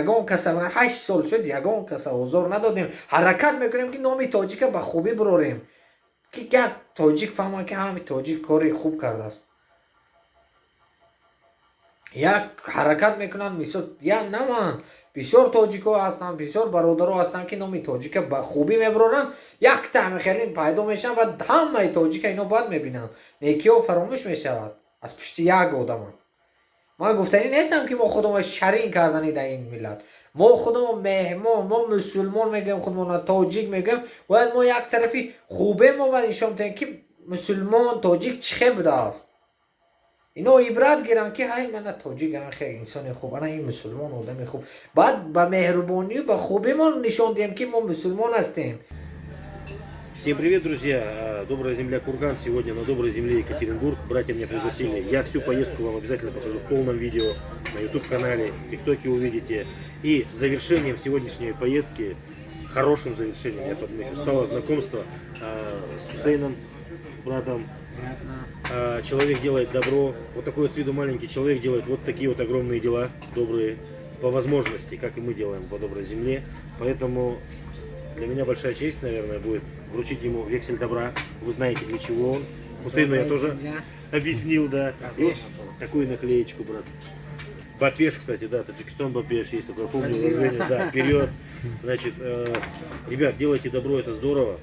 Ягон каса, 8 сол шуд, ягон каса озор надодем. Ҳаракат мекунем, ки номи тоҷика ба хубӣ бирорем, ки як тоҷик фаҳмад, ки ҳами тоҷик кори хуб кардааст. Як ҳаракат мекунанд, мисол, я на ман, бисёр тоҷикҳо ҳастанд, бисёр бародаро ҳастанд, ки номи тоҷика ба хубӣ мебароранд. Якта хеле пайдо мешаванд ва ҳамаи тоҷика ино бад мебинанд, некиҳо фаромӯш мешавад аз пушти як одама. Ман гуфтанӣ нестам, ки мо худомо шарин кардани дар ин миллат. Мо худомо меҳмон, мо мусулмон мегӯем, худмона тоҷик мегӯем. Бояд мо як тарафи хубе мо бояд нишон диҳем, ки мусулмон, тоҷик чӣ хел будааст. Ино ибрат гиранд, ки ҳай, мана тоҷик ана хел инсони хуб, ана ин мусулмон одами хуб. Баъд ба меҳрубонию ба хубимон нишон диҳем, ки мо мусулмон ҳастем. Всем привет, друзья! Добрая земля Курган. Сегодня на доброй земле Екатеринбург. Братья меня пригласили. Я всю поездку вам обязательно покажу в полном видео на YouTube канале, в ТикТоке увидите. И завершением сегодняшней поездки, хорошим завершением, я подмечу, стало знакомство с Хусейном, братом. Человек делает добро. Вот такой вот с виду маленький человек делает вот такие вот огромные дела, добрые, по возможности, как и мы делаем по доброй земле. Поэтому для меня большая честь, наверное, будет вручить ему вексель добра. Вы знаете, для чего он. Хусейну я тоже земля. Объяснил, да. И вот такую наклеечку, брат. Ба пеш, кстати, да, Таджикистан ба пеш, есть такое, помню выражение, да, вперед. Значит, ребят, делайте добро, это здорово,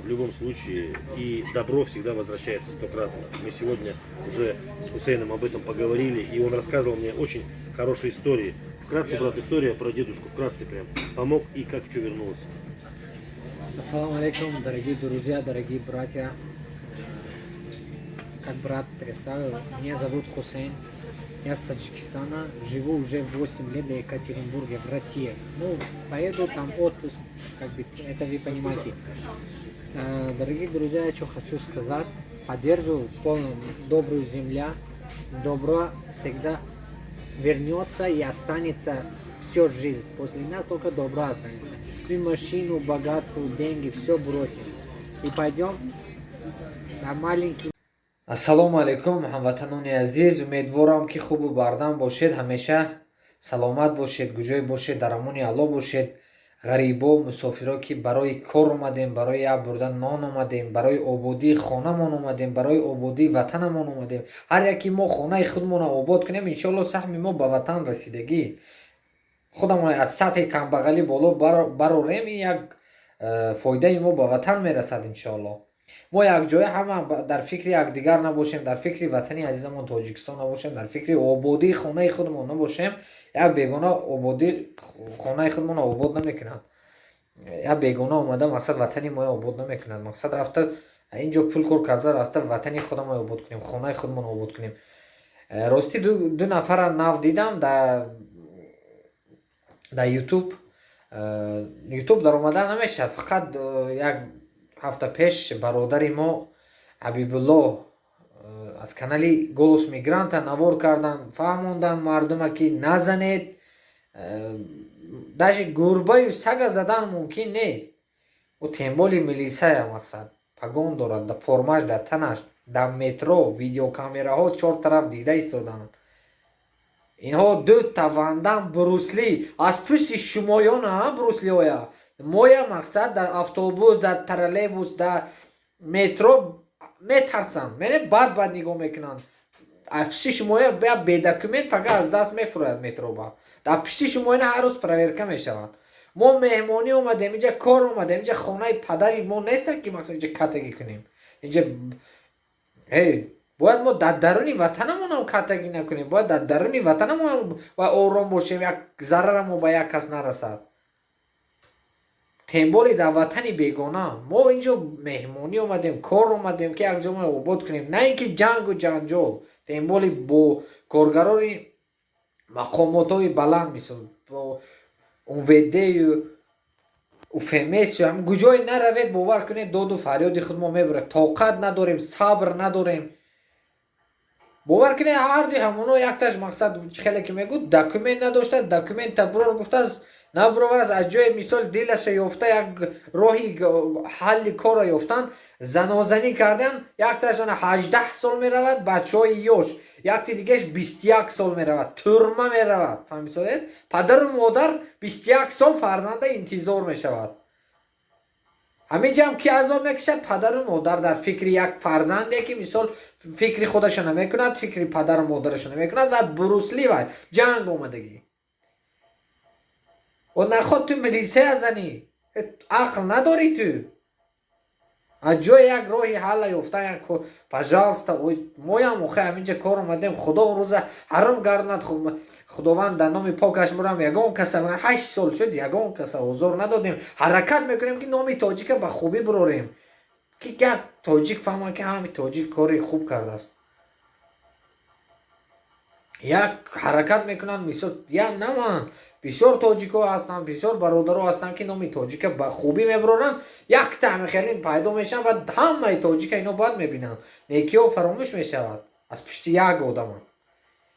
в любом случае, и добро всегда возвращается стократно. Мы сегодня уже с Хусейном об этом поговорили, и он рассказывал мне очень хорошие истории. Вкратце, брат, история про дедушку, вкратце прям, помог и как что вернулось. Ассаламу алейкум, дорогие друзья, дорогие братья. Как брат представил, меня зовут Хусейн. Я с Таджикистана, живу уже 8 лет в Екатеринбурге, в России. Ну, поеду там отпуск, как бы, это вы понимаете. Дорогие друзья, я что хочу сказать. Поддерживаю полную добрую земля. Добро всегда вернется и останется всю жизнь. После нас только добро останется. Мы машину, богатство, деньги, все бросим. И пойдем на маленький Ассалому алайкум, ҳамватанони азиз! Умедворам, ки хубу бардам бошед, ҳамеша саломат бошед, куҷое бошед, дар амони Аллоҳ бошед. Ғарибо, мусофиро, ки барои кор омадем, барои як бурда нон омадем, барои ободии хонамон омадем, барои ободии ватанамон омадем. Ҳар яки мо хонаи худмонро обод кунем, иншоалло, саҳми мо ба ватан расидагӣ. Худамон аз сатҳи камбағалӣ боло барорем, ин як фоидаи мо ба ватан мерасад, иншоалло. Мо якҷоя ҳама дар фикри якдигар набошем, дар фикри ватани азизамон Тоҷикистон набошем, дар фикри ободии хонаи худамон набошем, як бегона ободии хонаи худамонро обод намекунад. Як бегона омада, мақсад, ватани моро обод намекунад. Мақсад, рафта инҷо пул кор карда, рафта ватани худамонро обод кунем, хонаи худамонро обод кунем. Ростӣ, ду нафара нав дидам дар Ютуб. Ютуб даромада намешавад. Фақат як ҳафта пеш бародари мо Ҳабибулло аз канали «Голос мигранта» навор карданд, фаҳмонданд мардума, ки назанед, даже гурбаю сага задан мумкин нест. Ӯ тем более милисая, мақсад, погон дорад, формаш дар танаш, дар метро видеокамераҳо чор тараф дида истоданд. Инҳо дута Ван Дам, Брюс Ли аз пушти шумоёна, Брюс Лиоя моя, мақсад, дар автобус, дар троллейбус, дар метро метарсам, мене бад бад нигоҳ мекунанд. Аз пишти шумоя бе документ пага аз даст мефурояд метроба. Дар пишти шумоина ҳар рӯз проверка мешавад. Мо меҳмонӣ омадем инҷа, кор омадем инҷа. Хонаи падари мо нест, ки, мақсад, инҷа катагӣ кунем. Инҷа бояд мо дар даруни ватанамонам катагӣ накунем, бояд дар даруни ватанамон ором бошем, як зарарамо ба як кас нарасад, тем более дар ватани бегона. Мо инҷо меҳмонӣ омадем, кор омадем, ки якҷо мо обод кунем, на ин ки ҷангу ҷанҷол, тем более бо коргарони мақомотҳои баланд, мисол, бо УМВД-ю УФМС-ю. Куҷое наравед, бовар кунед, доду фарёди худ мо мебарад. Тоқат надорем, сабр надорем. Бовар кунед, ҳарду ҳамоно якташ, мақсад, чӣ хеле ки мегӯд, документ надошта, документа бурор гуфтааст. Набуровард аз ҷои мисол дилаша ёфта як роҳи ҳалли корро ёфтан, занозанӣ кардан, якташона 18 сол меравад, бачаҳои ёш, якти дигаш 21 сол меравад, тюрьма меравад. Фаҳмисодед? Падару модар 21 сол фарзанда интизор мешавад. Ҳаминҷам ки азоб мекашад? Падару модар дар фикри як фарзанде ки мисол фикри худаша намекунад, фикри падару модараша намекунад ва Брюс Ли ва ҷанг омадагӣ. О наход ту милисия занӣ, ақл надорӣ ту. Аз ҷои як роҳи ҳалла ёфта як, пожалуйста, моям охи ҳаминҷа кор омадем, худо он рӯза ҳаром гардонад, худованд дар номи покаш мурам, ягон каса 8 сол шуд, ягон каса озор надодем. Ҳаракат мекунем, ки номи тоҷика ба хубӣ бурорем, ки як тоҷик фаҳмад, ки ҳами тоҷик кори хуб кардааст. Як ҳаракат мекунанд, мисол, я на ман, бисёр тоҷикҳо ҳастанд, бисёр бародаро ҳастанд, ки номи тоҷика ба хубӣ мебароранд. Якта ҳамихелин пайдо мешаванд ва ҳамаи тоҷика ино бад мебинанд, некиҳо фаромӯш мешавад аз пушти як одама.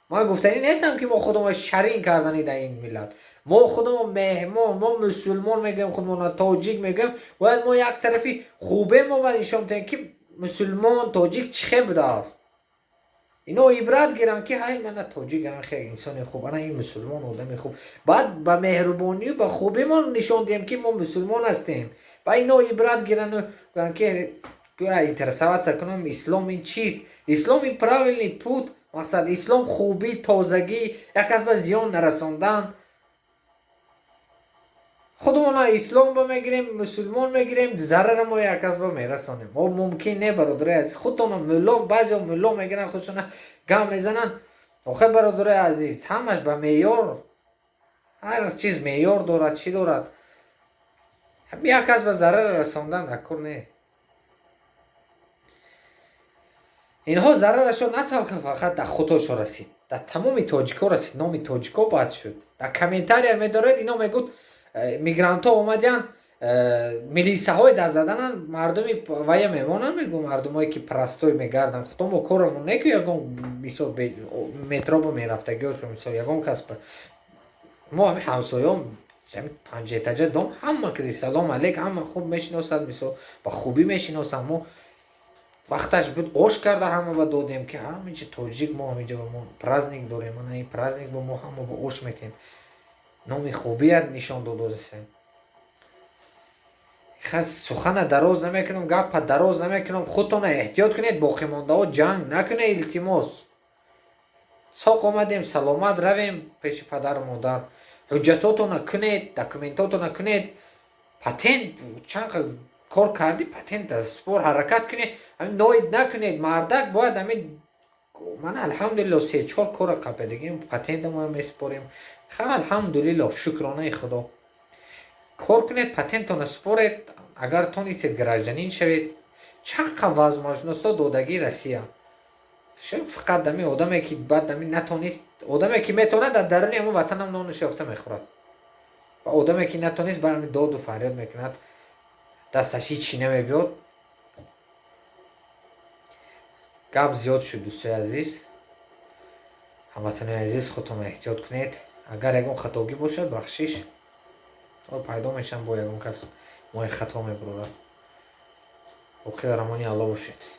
Ман гуфтанӣ нестам, ки мо худомо шарин кардани дар ин миллат, мо худомо меҳмон, мо мусулмон мегӯем, худмона тоҷик мегӯем. Бояд мо як тарафи хубе мо бояд нишон диҳем, ки мусулмон тоҷик чӣ хел будааст. Ино ибрат гиранд, ки ҳай, мана тоҷик ана хел инсони хуб, ана ин мусулмон одами хуб. Баъд ба меҳрубонию ба хубимон нишон диҳем, ки мо мусулмон ҳастем, ва ино ибрат гирану гӯянд, ки интересоваться кунам, ислом ин чист, ислом ин правильный путь, мақсад ислом хубӣ, тозагӣ, як кас ба зиён нарасондан. Худмона ислом ба мегирем, мусулмон мегирем, зарара мо як кас ба мерасонем. Мо мумкин не, бародарои азиз, худтона мулло, баъзео мулло мегиранд, худшона гам мезананд. Охе, бародарои азиз, ҳамаш ба меъёр, ҳар чиз меъёр дорад, чӣ дорад. Як кас ба зарар расондан дар кор не. Инҳо зарарашон на танҳо фақат дар худошо расид, дар тамоми тоҷико расид, номи тоҷико бад шуд. Дар комментария медоред, ино мегӯд, мигрантҳо омадиянд, милисаҳое дар задананд, мардуми вая мемонанд, мегӯ, мардумое ки простой мегарданд. Худомо корамон не, ки ягон мисол метробо мерафтагиош, мисол, ягон кас мо ҳами ҳамсоём, панҷ этажа дом, ҳама ки салом алейк, ҳама хуб мешиносад, мисол, ба хубӣ мешиносанд. Мо вақташ буд, ош карда ҳама ба додем, ки ҳаминчи тоҷик, мо ҳаминҷа мо праздник дорем, ана ин праздник бо мо ҳама ба ош метем, номи хубият нишон додосем. Хас сухана дароз намекунам, гапа дароз намекунам. Худтона эҳтиёт кунед, боқимондаҳо ҷанг накунед, илтимос. Соқ омадем, саломат равем пеши падару модар. Ҳуҷҷатотона кунед, документотона кунед, патент чанд кор кардӣ, патент спор, ҳаракат кунед, ҳамин ноид накунед. Мардак бояд ҳамин, ман алҳамдулилло се чор кора қапедагим, патентамо месупорем. Ха, алҳамдулилло, шукронаи худо. Кор кунед, патентона според, агар тонистед, гражданин шавед. Чанд қа возможностҳо додагӣ Россия. Фақат ами одаме ки баъд ами натонист, одаме ки метавонад, дар даруни ҳамон ватанам нонаш ёфта мехӯрад, ва одаме ки натонист, ба ами доду фарёд мекунад, дасташ ҳичи намебиёд. Гап зиёд шуд, дӯстои азиз, ҳамватанои азиз, худтонро эҳтиёт кунед. Агар ягон хатогӣ бошад, бахшиш пайдо мешавам, бо ягон кас мои хато мебурорад. Боқӣ дар амони Алло бошед.